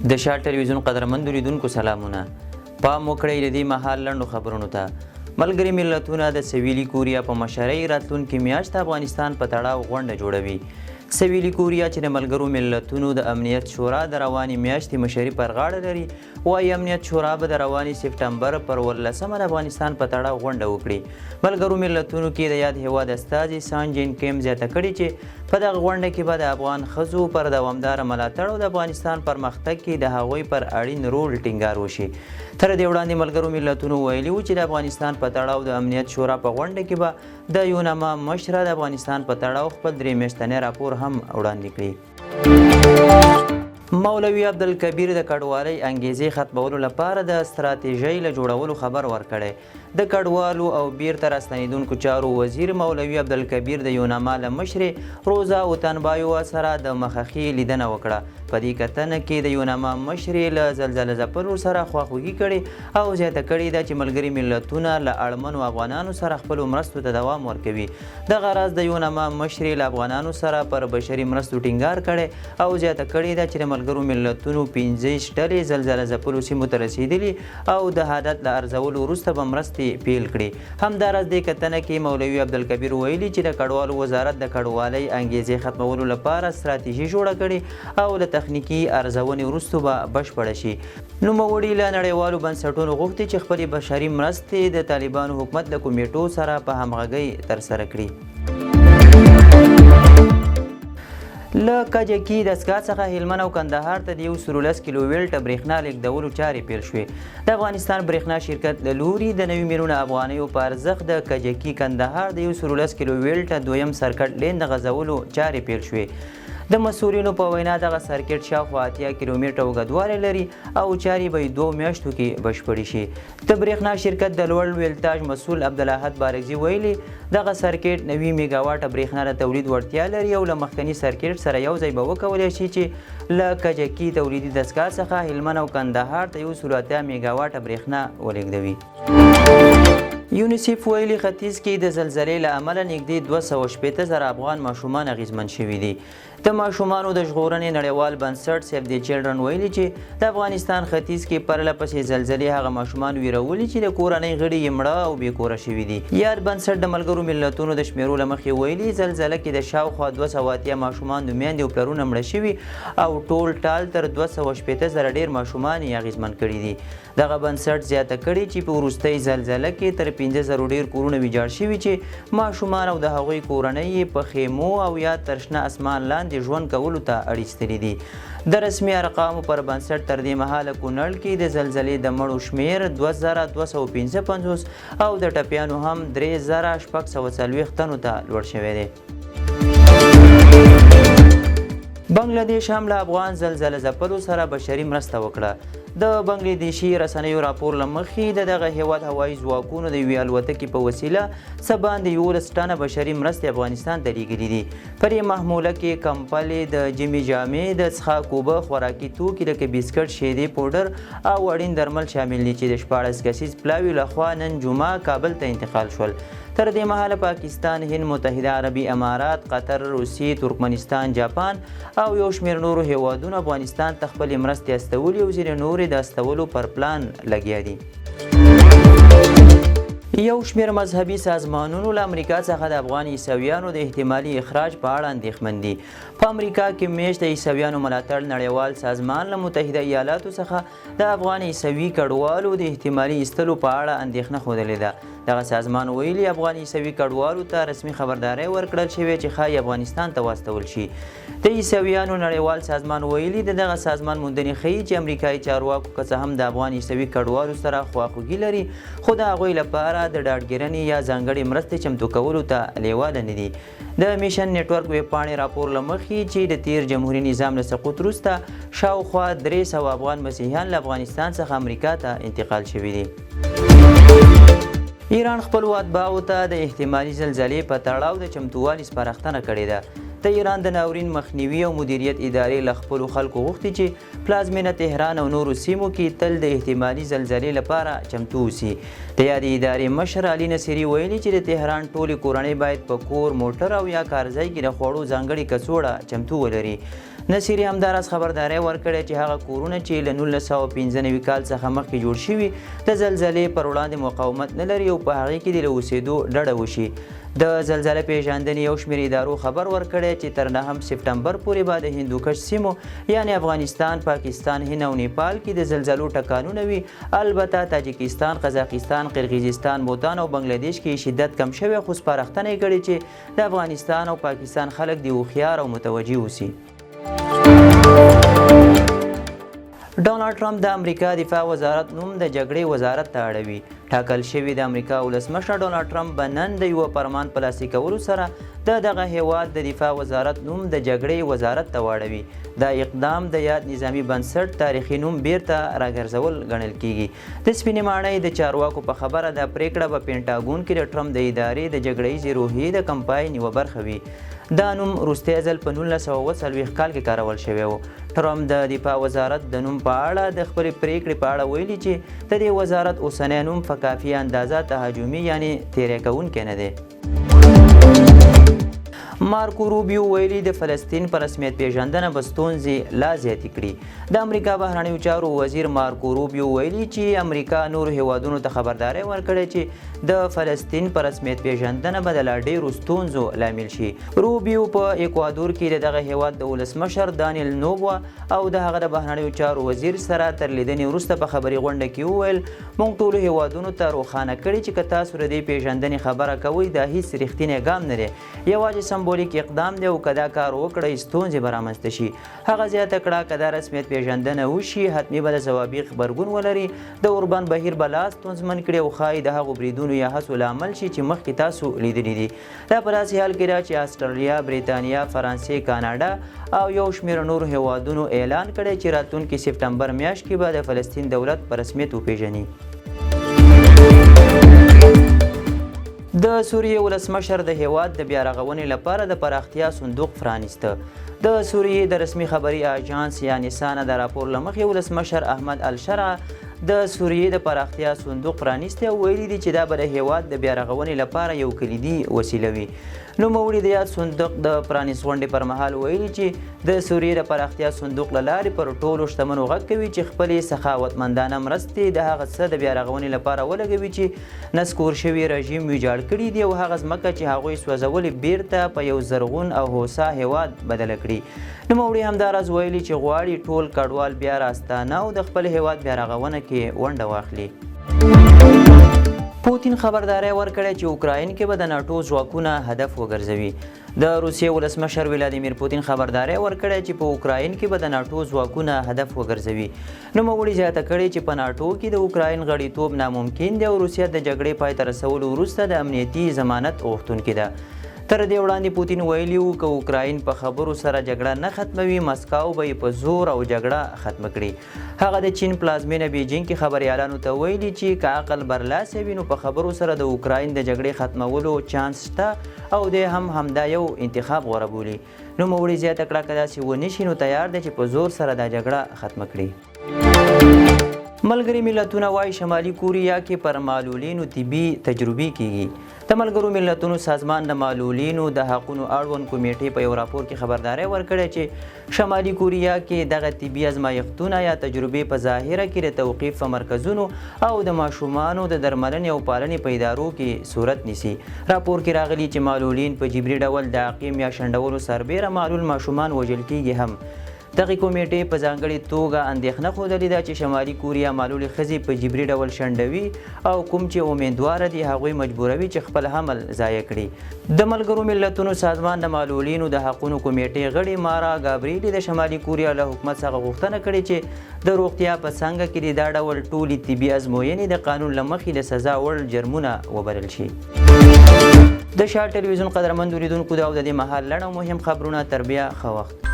د شاه ټلویزیون قدرمندو لیدونکو سلامونه. پام وکړئ د دې مهال لنډو خبرونو ته. ملګري ملتونه د سویلي کوریا په مشرۍ راتلونکې میاشت د افغانستان په تړاو غونډه جوړوي. سویلي کوریا چې د ملګرو ملتونو د امنیت شورا د روانې میاشتې مشري پر غاړه لري، وايي امنیت شورا به د روانې سپټمبر پر 18مه د افغانستان په تړاو غونډه وکړي. ملګرو ملتونو کې د یاد هېواد استازي سان جین کیم زیاته کړې چې په دغه غونډه کې به د افغان ښځو پر دوامداره ملاتړ او د افغانستان پرمختګ کې د هغوی پر اړین رول ټینګار وشي. تر دې وړاندې ملګرو ملتونو ویلي وو چې د افغانستان په تړاو د امنیت شورا په غونډه کې به د یوناما مشره د افغانستان په تړاو خپل درې میاشتنی راپور هم وړاندې کړي. مولوي عبدالکبیر د کډوالۍ انګیزې ختمولو لپاره د ستراتیژۍ له جوړولو خبر ورکړی. د کډوالو او بیرته راستنیدونکو چارو وزیر مولوي عبدالکبیر د یوناما له مشرې روزا اوتنبایوا سره د مخه ښې لیدنه وکړه. په دې کتنه کې د یوناما مشرې له زلزله ځپلو سره خواخوږي کړې او زیاته کړې ده چې ملګري ملتونه له اړمنو افغانانو سره خپلو مرستو ته دوام ورکوي. دغه راز د یوناما مشرې له افغانانو سره پر بشري مرستو ټینګار کړی او زیاته کړې ده چې د ملګرو ملتونو 25 ډلې زلزله ځپلو سیمو ته رسېدلي او د حالت له ارزولو وروسته به مرستې پیل کړي. همداراز دې کتنه کې مولوي عبدالکبیر ویلي چې د کډوالو وزارت د کډوالۍ انګېزې ختمولو لپاره ستراتیژي جوړه کړې او له تخنیکي ارزونې وروسته به بشپړه شي. نوموړي له نړیوالو بنسټونو غوښتي چې خپلې بشري مرستې د طالبانو حکومت له کمېټو سره په همغږۍ ترسره کړي. له کجکي دستګاه څخه هلمند او کندهار ته د 110 کیلو ویلټه برېښنا لېږدولو چارې پیل شوې. د افغانستان برېښنا شرکت له لوري د 90 میلیونه افغانیو په ارزښت د کجکي کندهار د 110 کیلو ویلټه دویم سرکټ لین د غځولو چارې پیل شوې. د مسؤلینو په وینا دغه سرکټ شاوخوا 80 کیلومتره اوږدوالی لري او چارې به یې 2 میاشتو کې بشپړې شي. د برېښنا شرکت د لوړ ولتاژ مسؤل عبدالاحد بارکزي ویلي، دغه سرکټ 90 میګاواټه برېښنا د تولید وړتیا لري او له مخکني سرکټ سره یو ځای به وکولی شي چې له کجکي تولیدي دستګاه څخه هلمند او کندهار ته 180 میګاواټه برېښنا ولېږدوي. یونیسف ویلي، ختیځ کې د زلزلې له امله نږدې 260 زره افغان ماشومان اغېزمن شوي دي. د ماشومانو د ژغورنې نړیوال بنسټ سیف دی چلډرن ویلي چې د افغانستان ختیځ کې پرله پسې زلزلې هغه ماشومان ویرولي چې د کورنۍ غړي یې مړه او بې کوره شوي دي. یاد بنسټ د ملګرو ملتونو د شمیرو له مخې ویلي، زلزله کې د شاوخوا 280 ماشومانو میندې او پلرونه مړه شوي او ټول ټال تر 260 زره ډېر ماشومان یې اغېزمن کړي دي. دغه بنسټ زیاته کړې چې په وروستۍ زلزله کې تر 5000 ډېر کورونه ویجاړ شوي چې ماشومان او د هغوی کورنۍ یې په خیمو او یا تر شنه اسمان لاندې ژوند کولو ته اړ ایستلي دي. د رسمي ارقامو پر بنسټ تر دې مهاله کونړ کې د زلزلې د مړو شمېر 2255 او د ټپیانو هم 3640 تنو ته لوړ شوی دی. بنګلادیش هم له افغان زلزله ځپلو سره بشري مرسته وکړه. د بنګلادیشي رسنیو راپور له مخې د دغه هېواد هوایي ځواکونو د یوې الوتکې په وسیله څه باندې 11 ټنه بشري مرستې افغانستان ته لېږلي دي. په دې محموله کې کمپلې، د ژمي جامې، د څښاک اوبه، خوراکي توکي لکه بیسکټ، شیدې، پوډر او اړین درمل شامل دي چې د 16 کسیز پلاوي له خوا نن جمعه کابل ته انتقال شول. تر دې مهاله پاکستان، هند، متحده عربي امارات، قطر، روسیې، ترکمنستان، جاپان او یو شمېر نورو هېوادونو افغانستان ته خپلې مرستې استولي او ځینې نورې د استولو پر پلان لګیا دي. یو شمېر مذهبي سازمانونو له امریکا څخه د افغان عیسویانو د احتمالي اخراج په اړه اندېښمن دي. په امریکا کې مېشت د عیسویانو ملاتړ نړیوال سازمان له متحده ایالاتو څخه د افغان عیسوي کډوالو د احتمالي ایستلو په اړه اندېښنه ښودلې ده. دغه سازمان ویلي، افغان عیسوي کډوالو ته رسمي خبرداری ورکړل شوی چې ښايي افغانستان ته واستول شي. د عیسویانو نړیوال سازمان ویلي، د دغه سازمان موندنې ښيي چې امریکایي چارواکو که څه هم د افغان عیسوي کډوالو سره خواخوږي لري، خو د هغوی لپاره د ډاډګیرنې یا ځانګړې مرستې چمتو کولو ته لېواله نه دي. د میشن نیټورک ویبپاڼې راپور له مخې چې د تیر جمهوري نظام له سقوط وروسته شاوخوا 300 افغان مسیحیان له افغانستان څخه امریکا ته انتقال شوي دي. ایران خپلو اتباعو ته د احتمالي زلزلې په تړاو د چمتووالي سپارښتنه کړې ده. د ایران د ناورین مخنیوي او مدیریت ادارې له خپلو خلکو غوښتي چې پلازمېنه تهران او نورو سیمو کې تل د احتمالي زلزلې لپاره چمتو اوسي. د یادې ادارې مشر علي نصیري ویلي چې د تهران ټولې کورنۍ باید په کور، موټر او یا کارځای کې د خوړو ځانګړې کڅوړه چمتو ولري. نصیري همداراز خبرداری ورکړی چې هغه کورونه چې له 1995 کال څخه مخکې جوړ شوي د زلزلې پر وړاندې مقاومت نه لري او په هغې کې دې له اوسېدو ډډه وشي. د زلزله پېژندنې یو شمېر ادارو خبر ورکړی چې تر 9 سپټمبر پورې به د هندوکش سیمو یعنې افغانستان، پاکستان، هند او نیپال کې د زلزلو ټکانونه وي. البته تاجکستان، قزاقستان، قرغیزستان، بوتان او بنګلادیش کې شدت کم شوی، خو سپارښتنه یې کړې چې د افغانستان او پاکستان خلک دې هوښیار او متوجه اوسي. ډونالډ ټرمپ د امریکا دفاع وزارت نوم د جګړې وزارت ته اړوي. ټاکل شوې د امریکا ولسمشر ډونالډ ټرمپ به نن د یوه فرمان په لاسلیکولو سره د دغه هیواد د دفاع وزارت نوم د جګړې وزارت ته واړوي. دا اقدام د یاد نظامي بنسټ تاریخي نوم بیرته راګرځول ګڼل کیږي. د سپینې ماڼۍ د چارواکو په خبره دا پریکړه به پنټاګون کې د ټرمپ د ادارې د جګړه ییزې روحیې د کمپاین یوه برخه وي. دا نوم وروستی ځل په 1947 کال کې کارول شوی و. ټرمپ د دفاع وزارت د نوم په اړه د خپلې پریکړې په اړه ویلي چې د دې وزارت اوسنی نوم په کافي اندازه تهاجمي یعنې تیری کوونکی نه دی. مارکو روبیو ویلي د فلسطین په رسمیت پیژندنه به ستونزې لا زیاتې کړي. د امریکا بهرنیو چارو وزیر مارکو روبیو ویلي چې امریکا نورو هیوادونو ته خبرداری ورکړی چې د فلسطین په رسمیت پیژندنه به د لا ډیرو ستونزو لامل شي. روبیو په اکوادور کې د دغه هیواد د ولسمشر دانیل نوبوا او د هغه د بهرنیو چارو وزیر سره تر لیدنې وروسته په خبري غونډه کې وویل، موږ ټولو هیوادونو ته روښانه کړې چې که تاسو د دې پیژندنې خبره کوئ دا هیڅ رښتینی ګام نه دی، یوازې سمبولیک اقدام دی او که دا کار وکړئ ستونزې به رامنځته شي. هغه زیاته کړه، که دا رسمیت پیژندنه وشي حتمي به د ځوابي غبرګون ولري، د اوربند بهیر به لا ستونزمن کړي او ښايي د هغو بریدونو یا هڅو لامل شي چې مخکې تاسو لیدلي دي. دا په داسې حال کې ده چې اسټرالیا، بریتانیا، فرانسې، کاناډا او یو شمېر نورو هېوادونو اعلان کړی چې راتلونکي سپټمبر میاشت کې به د فلسطین دولت په رسمیت وپېژني. د سوریې ولسمشر د هېواد د بیارغونې لپاره د پراختیا صندوق پرانیسته. د سوریې د رسمي خبري آژانس یعنې سانا د راپور له مخې ولسمشر احمد الشرع د سوریې د پراختیا صندوق پرانیستی او ویلي دي چې دا به د هېواد د بیارغونې لپاره یو کلیدي وسیله وي. نوموړي د یاد صندوق د پرانیستغونډې پر مهال ویلي چې د سوریې د پراختیا صندوق له لارې پر ټولو شتمنو غږ کوي چې خپلې سخاوتمندانه مرستې د هغه څه د بیارغونې لپاره ولګوي چې نسکور شوي رژیم ویجاړ کړي دي او هغه ځمکه چې هغوی سوځولې بیرته په یو زرغون او هوسا هېواد بدله کړي. نوموړي همداراز ویلي چې غواړي ټول کډوال بیا راستانه او د خپل هېواد بیارغونه کې ونډه واخلي. پوتین خبرداری ورکړی چې اوکراین کې به د ناټو ځواکونه هدف وګرځوي. د روسیې ولسمشر ولادیمیر پوتین خبرداری ورکړی چې په اوکراین کې به د ناټو ځواکونه هدف وګرځوي. نوموړي زیاته کړې چې په ناټو کې د اوکراین غړیتوب ناممکن دی او روسیه د جګړې پای ته رسولو وروسته د امنیتي ضمانت غوښتونکې ده. تر دې وړاندې پوتین ویلي وو، که اوکراین په خبرو سره جګړه نه ختموي، مسکو به یې په زور او جګړه ختمه کړي. هغه د چین پلازمېنه بیجینګ کې خبریالانو ته ویلي چې که عقل برلاسی وي نو په خبرو سره د اوکراین د جګړې ختمولو چانس شته او دی هم همدا یو انتخاب غوره بولي. نوموړي زیاته کړه، که داسې ونه شي نو تیار دی چې په زور سره دا جګړه ختمه کړي. ملګري ملتونه وايي شمالي کوریا کې پر معلولینو طبي تجربې کیږي. د ملګرو ملتونو سازمان د معلولینو د حقونو اړوند کمیټې په یو راپور کې خبرداری ورکړی چې شمالي کوریا کې دغه طبي ازمایښتونه یا تجربې په ظاهره کې د توقیف په مرکزونو او د ماشومانو د درملنې او پالنې په ادارو کې صورت نیسي. راپور کې راغلي چې معلولین په جبري ډول د عقیم یا شنډولو سربېره معلول ماشومان وژل کېږي هم. دغې کمېټې په ځانګړې توګه اندېښنه ښودلې ده چې شمالي کوریا معلولې ښځې په جبري ډول شنډوي او کوم چې امیندواره دي هغوی مجبوروي چې خپل حمل ضایع کړي. د ملګرو ملتونو سازمان د معلولینو د حقونو کمېټې غړې مارا ګابریلي د شمالي کوریا له حکومت څخه غوښتنه کړې چې د روغتیا په څانګه کې دې دا ډول ټولې طبي ازموینې د قانون له مخې د سزا وړ جرمونه وبلل شي. د شال ټلویزیون قدرمندو لیدونکو دا او د دې مهال لنډ او مهم خبرونه. تر بیا ښه وخت.